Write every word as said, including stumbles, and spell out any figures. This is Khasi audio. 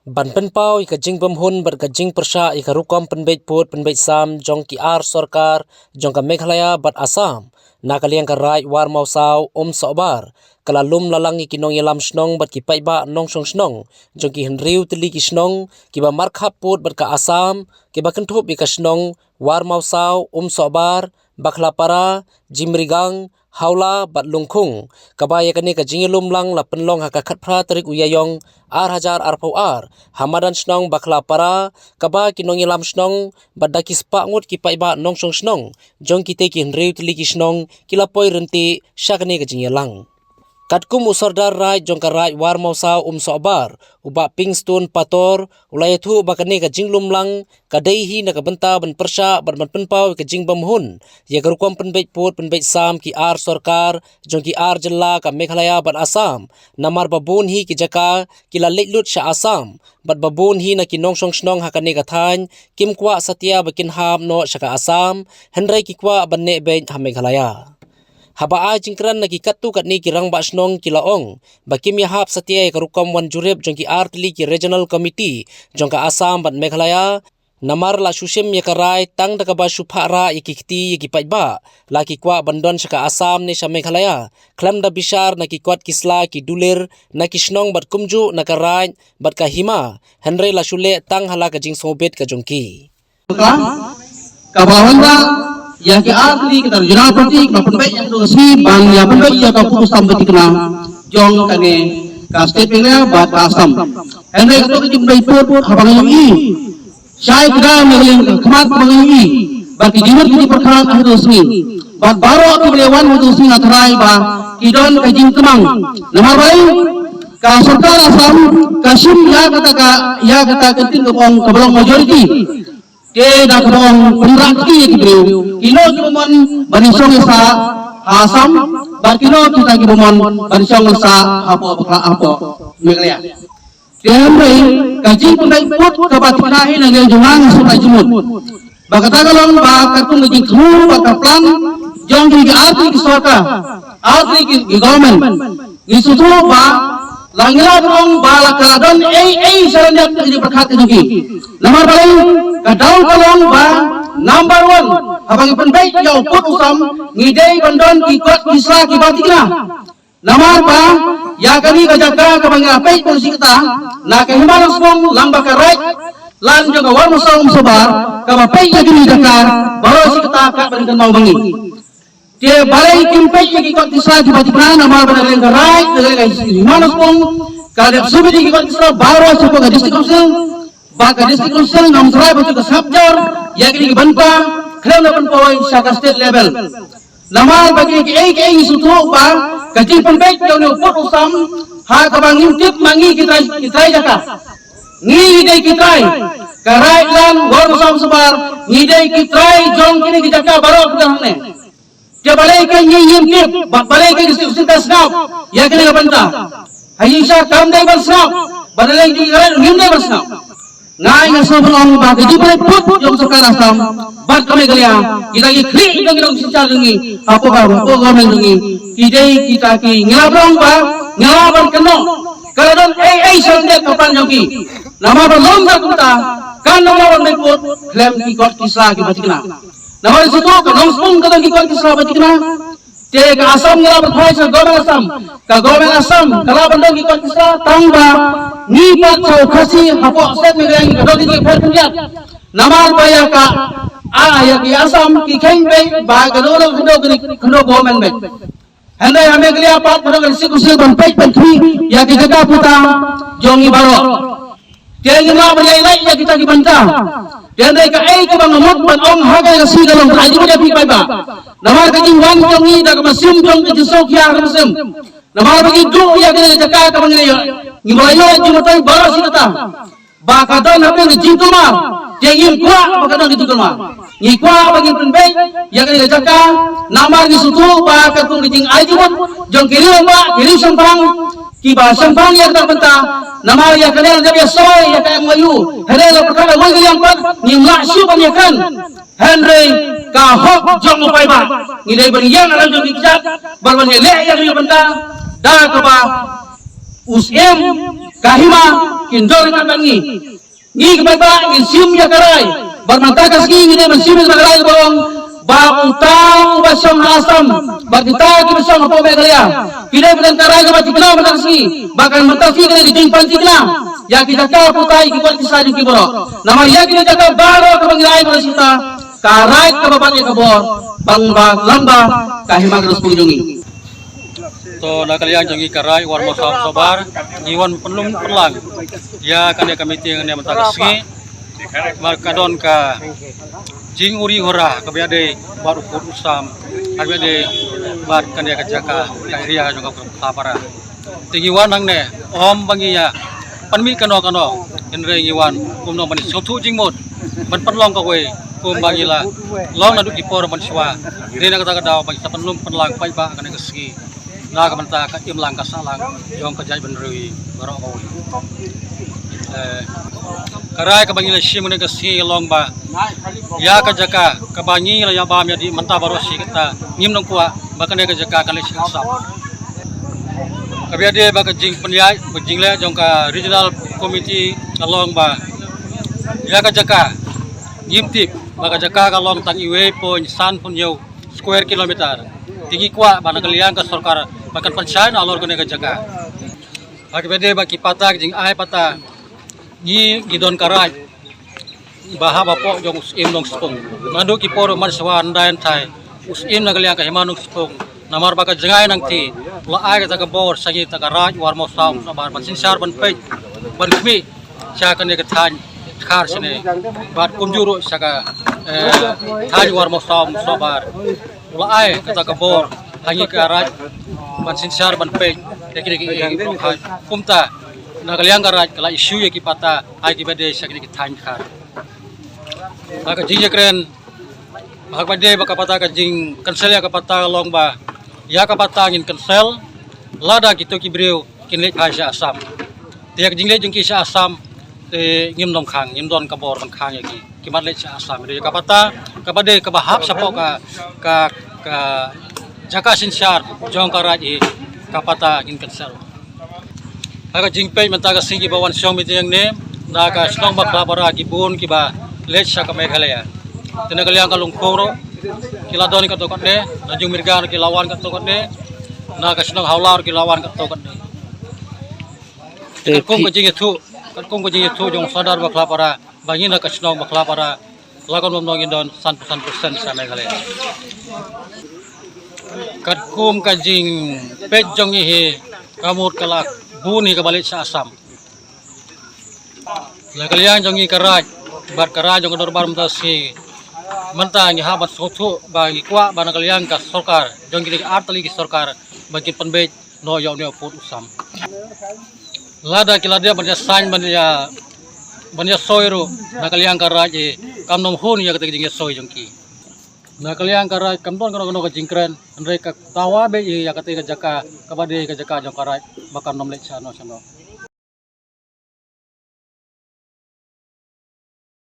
Ban pynpaw ïa ka jingbymhun bad ka jingpyrshah ïa ka rukom pynbeit pud pynbeit sam jong ki ar sorkar jong ka Meghalaya bad Assam, na ka liang ka Raid War Mawsaw Umsohbar ka la lum la lang ïa ki nongïalam shnong bad ki paidbah nongshong shnong jong ki hynriew tylli ki shnong kiba markhap pud bad ka Assam, kiba kynthup ïa ka shnong War Mawsaw, Umsohbar, Bakhlapara, Jimrigang, Hawla bad Lungkhung, kaba ïa kane ka jingïalum lang la pynlong ha ka khatphra tarik u Ïaïong ar hajar arphew ar ha madan shnong Bakhlapara, kaba ki nongïalam shnong bad da ki spah ngut ki paidbah nongshong shnong jong kitei ki hynriew tylli ki shnong ki la poi ryntih sha kane ka jingïalang. Katkum u Sordar Raid jong ka Raid War Mawsaw Umsohbar, u Bah Pingstone Pator, u la ïathuh ba kane ka jinglum lang ka dei hi na ka bynta ban pyrshah bad ban pynpaw ïa ka jingbymhun ïa ka rukom pynbeit pud pynbeit sam ki ar sorkar jong ki ar jylla ka Meghalaya bad Assam, namar ba bun hi ki jaka ki la leit lut sha Assam bad ba bun hi na ki nongshong shnong ha kane ka thaiñ kim kwah satia ba kin hap noh sha ka Assam, hynrei ki kwah ban neh beit ha Meghalaya. Haba ai jingkren na ki katto katne ki rangbah shnong ki la ong ba kim ïahap satia ïa ka rukom wan jurip jong ki ar tylli ki Regional Committee jong ka Assam bad Meghalaya, namar la shu shim ïa ka rai tang da kaba shu phah rah ïa ki kti ïa ki paidbah, la ki kwah ban don sha ka Assam ne sha Meghalaya khlem da bishar na ki kot ki sla ki dulir na ki shnong bad kumjuh na ka Raid bad ka Hima, hynrei la shu leh tang ha la ka jingsngewbit ka jong ki. Ka, kaba wanrah ïa ki ar tylli ki Regional Party kiba pynbeit ïa ka sngi ban ïa pynbeit ïa ka pud u sam ba thikna jong kane ka State Meghalaya bad ka Assam. Hynrei kato ka jingpynbeit pud haba nga ïohi shai kdar na ka liang ka khmat ba nga ïohi bad ki jingmut ki jingpyrkhat ha kato ka sngi bad baroh kiba la wan ha kato ka sngi nga tharai ba ki don ka jingkmang. Namar balei ka sorkar Assam ka shim ïa kata ka, ïa kata ka ktien kaba ong kaba long majority. Te da kaba ong pynrah kti ïa ki briew, kino kiba mon ban ïashong ïasah ha Assam bad kino kita kiba mon ban shong ïasah hapoh Bakla, hapoh Meghalaya. Te hynrei ka jingpynbeit pud kaba thikna hi na ngi jong nga nga sngewthuh jingmut ba kata ka long ba katkum ka jingthmu bad ka plan jong ki ar tylli ki sorkar, ar tylli ki, ki government. Ngi sngewthuh ba la ngi la ong ba la ka la don ei ei sha lyndet ka jingpyrkhat ka jong ki. Namar balei? Ka daw ka long ba number one, haba ngi pynbeit ïa u pud u sam ngi dei ban don ki kot ki sla kiba thikna. Namar ba ïa kane ka jaka kaba ngi la peit ba shi katta na ka Hima Longspung lang bad ka Raid lan jong ka War Mawsaw Umsohbar, kaba peit ïa kane ka jaka baroh shi katta katba ngi kynmaw ba ngi Te balei kim peit ïa ki kot ki sla kiba thikna, namar ba na ka liang ka Raid, na ka liang ka Hima Longspung, ka la dep submit ïa ki kot ki sla baroh shapoh ka District Council, bad ka District Council ngam tharai ba shu ka sngap jar ïa kine ki bynta khlem da pynpoi sha ka state level. Namar ba kiei kiei ngi sngewthuh ba ka jingpynbeit jong une u pud u sam ha kaba ngim tip ma ngi ki trai, ki trai jaka. Ngi dei ki trai ka Raid lan War Mawsaw Umsohbar, ngi dei ki trai jong kine ki jaka baroh ki hangne. Te balei ka ngi ngim tip, ba balei ka District Council ka sngap ïa kane ka bynta? Ha ïing sha kam dei ban sngap, ba balei ki Raid ngim dei ban sngap. Nga nga sngewbha ban ong ba ka jingpynbeit pud jong sorkar Assam bad ka Meghalaya, kita ki khlieh jong ki nongshynshar jong ngi hapoh ka, hapoh government jong ngi, ki dei kita ki ngi la ong ba ngi la ban kynnoh. Ka la don ei ei sha lyndet ka plan jong ki. Namar ba long ka kumta, kan ym lah ban pynbeit pud khlem ki kot ki sla kiba thikna. Namar shuh ka Longspung ka don ki kot ki sla ba thikna. Te ka Assam ngi la ban phai sha government Assam. Ka government Assam ka la ban don ki kot ki sla tang ba ngi pat sha u Khasi hapoh state Meghalaya ngi ka don ki jingpher khyndiat. Namar ba ïa ka, a, ïa ki Assam ki kheiñ beit ba ka don ka khyndew, ka khyndew government beit. Hynrei ha Meghalaya pat ka don ka District Council ban peit ban khmih ïa ki jaka puta jong ngi baroh. Te ngim lah ban ïaid lait ïa kita ki bynta. Te hynrei kaei kaba nga mut ban ong ha kane ka sngi ka long, ai jingmut ïa phi paidbah. Namar ka jingwan jong ngi da ka mynsiem jong ka jingsngewkhia ha ka mynsiem. Namar ba ngi duh ïa kane ka jaka kaba ngi la ïoh, ngi ba la ïoh jingmyntoi baroh shi katta. Ba ka don hapdeng ka jingkulmar, te ngim kwah ba ka don ka jingkulmar. Ngi kwah ba ngin pynbeit ïa kane ka jaka, namar ngi sngewthuh ba katkum ka jingai jingmut jong ki riew rangbah, ki riew shemphang, kiba shemphang ïa kata ka bynta, namar ïa kane la dep ïa soi ïa ka M O U, hynrei la pyrkhat la wei ka liang pat, ngim lah shuh ban ïakren. Hynrei ka hok jong u paidbah, ngi dei ban ïeng ha la jong ki kjat bad ban ïaleh ïa kane ka bynta da kaba u Syiem ka Hima, Kin don ïa ngi. Ngi ki paidbah ngin shim ïa ka rai. Bad mynta ka sngi ngi dei ban shim ïa ka rai kaba ong ba uta uba shong ha Assam bad kita kiba shong hapoh Meghalaya ki dei ban don ka rai kaba thikna mynta ka sngi. Ba kan mynta ka sngi ka dei ka jingpynthikna ïa ki jaka putai ki kot ki sa jong ki baroh. Namar ïa ki jaka baroh kaba ngi rai ba sita ka rai kaba bat ïa ka bor bang ba lamba ka hima ka ruspung jong ngi. To na ka liang jong ngi ka Raid War Mawsaw Umsohbar ngi wan pynlum pynlang ïa kane ka meeting ne mynta ka sngi. Mar ka don ka jinguri hura kaba ïadei bad u pud u sam, kaba ïadei bad kane ka jaka ka area jong ka Khlapara. Te ngi wan hangne ym ba ngi ïa pynmih kano kano, hynrei ngi wan kumno ban sngewthuh jingmut ban pynlong kawei kumba ngi la long naduh ki por mynshuwa. Dei na kata ka daw ba ngi sa pynlum pynlang paidbah kane ka sngi na ka bynta ka imlang ka sahlang jong ka jaitbynriew baroh kawei. Eh, ka rai kaba ngi la shim kane ka sngi ka long ba ïa ka jaka kaba ngi la ïa bam ïa dih mynta baroh shi katta ngim nang kwah ba kane ka jaka kan leit sha Assam. Kaba ïadei bad ka jingpynïaid, ka jingleh jong ka Regional Committee ka long ba ïa ka jaka ngim tip ba ka jaka ka long tang iwei point san phew hynñiew square kilometer. Te ngi kwah ba na ka liang ka sorkar ba kan pynshai nalor kane ka jaka. Ha kaba ïadei bad ki patta, ka jingai patta, ngi, ngi don ka rai ba hap hapoh jong u Syiem Nongspung. Naduh ki por mynshuwa, ynda ynthai u Syiem na ka liang ka hima Nongspung, namar ba ka jngai nangta u la ai kata ka bor sha ngi, ta ka Raid War Mawsaw Umsohbar, ban synshar, ban peit, ban khmih sha kane ka thaiñ Dkhar shane, bad kumjuh ruh sha ka, eh, thaiñ War Mawsaw Umsohbar. U la ai kata ka bor ha ngi ka Raid ban synshar, ban peit ïa kine ki, eh, kumta na ka liang ka Raid ka la issue ïa ki patta ha kaba ïadei sha kine ki thaiñ Dkhar. Ha ka jingïakren, ha kaba ïadei bad ka patta, ka jingcancel ïa ka patta ka long ba ïa ka patta ngin cancel lada kito ki briew kin leit phai sha Assam. Te ïa ka jingleit jong ki sha Assam te ngim don khang, ngim don ka bor ban khang ïa ki. Ki mat leit sha Assam. Ïa ka patta kaba dei kaba hap shapoh ka, ka, ka jaka synshar jong ka Raid, ïa ka patta ngin cancel. Ha ka jingpeit mynta ka sngi kiba wan shong meeting hangne na ka shnong Bakhlapara ki bun kiba leit sha ka Meghalaya. Te na ka liang ka Lyngkhung ruh ki la don katto katne, na Jungmirga ruh ki la wan katto katne, na ka shnong Hawlaw ruh ki la wan katto katne. Te katkum phi- ka jingïathuh, katkum ka jingïathuh jong u Sordar Bakhlapara ba ngi na ka shnong Bakhlapara la kan bam nong ngin don san phew san percent sha Meghalaya. Katkum ka jingpeit jong ngi hi, ka mut ka la bun hi kaba leit sha Assam. Na ka liang jong ngi ka Raid bad ka Raid jong ka Dorbar mynta shi, mynta ngi hap ban sngewthuh ba ngi kwah ba na ka liang ka sorkar jong kine ki artylli ki sorkar ba kin pynbeit noh ïa une u pud u sam. Lada ki la dep ban ïa sign, ban ïa, ban ïa soi ruh na ka liang ka Raid, eh, kam nym hun ïa kata ka jingïasoi jong ki. Na ka liang ka Raid kam don kano kano ka jingkren, hynrei ka dawa beit ïa kata ka jaka kaba dei ka jaka jong ka Raid ba kan nym leit shano shano.